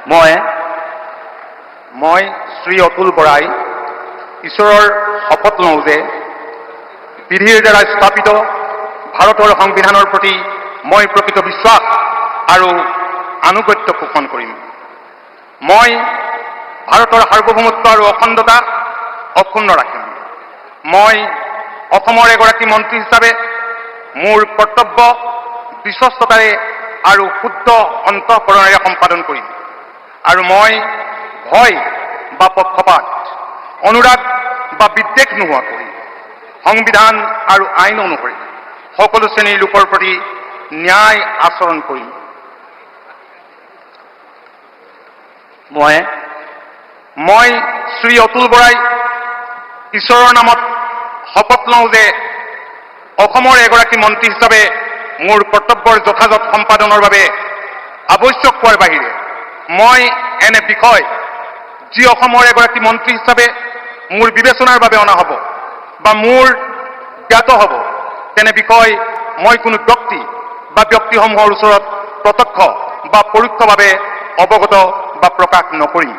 মই মই শ্ৰী অতুল বৰাই ঈশ্বৰৰ শপত লওঁ যে বিধিৰ দ্বাৰা স্থাপিত ভাৰতৰ সংবিধানৰ প্ৰতি মই প্ৰকৃত বিশ্বাস আৰু আনুগত্য পোষণ কৰিম। মই ভাৰতৰ সাৰ্বভৌমত্ব আৰু অখণ্ডতা অক্ষুণ্ণ ৰাখিম। মই অসমৰ এগৰাকী মন্ত্ৰী হিচাপে মোৰ কৰ্তব্য বিশ্বস্ততাৰে আৰু শুদ্ধ অন্তঃকৰণেৰে সম্পাদন কৰিম আৰু মই ভয় বা পক্ষপাত, অনুৰাগ বা বিদ্বেষ নোহোৱাকৈ সংবিধান আৰু আইন অনুসৰি সকলো শ্ৰেণীৰ লোকৰ প্ৰতি ন্যায় আচৰণ কৰিম। মই মই শ্ৰী অতুল বৰাই ঈশ্বৰৰ নামত শপত লওঁ যে অসমৰ এগৰাকী মন্ত্ৰী হিচাপে মোৰ কৰ্তব্যৰ যথাযথ সম্পাদনৰ বাবে আৱশ্যক হোৱাৰ বাহিৰে মই এনে বিষয় যি অসমৰ এগৰাকী মন্ত্ৰী হিচাপে মোৰ বিবেচনাৰ বাবে অনা হ'ব বা মোৰ জ্ঞাত হ'ব, তেনে বিষয় মই কোনো ব্যক্তি বা ব্যক্তিসমূহৰ ওচৰত প্ৰত্যক্ষ বা পৰোক্ষভাৱে অৱগত বা প্ৰকাশ নকৰিম।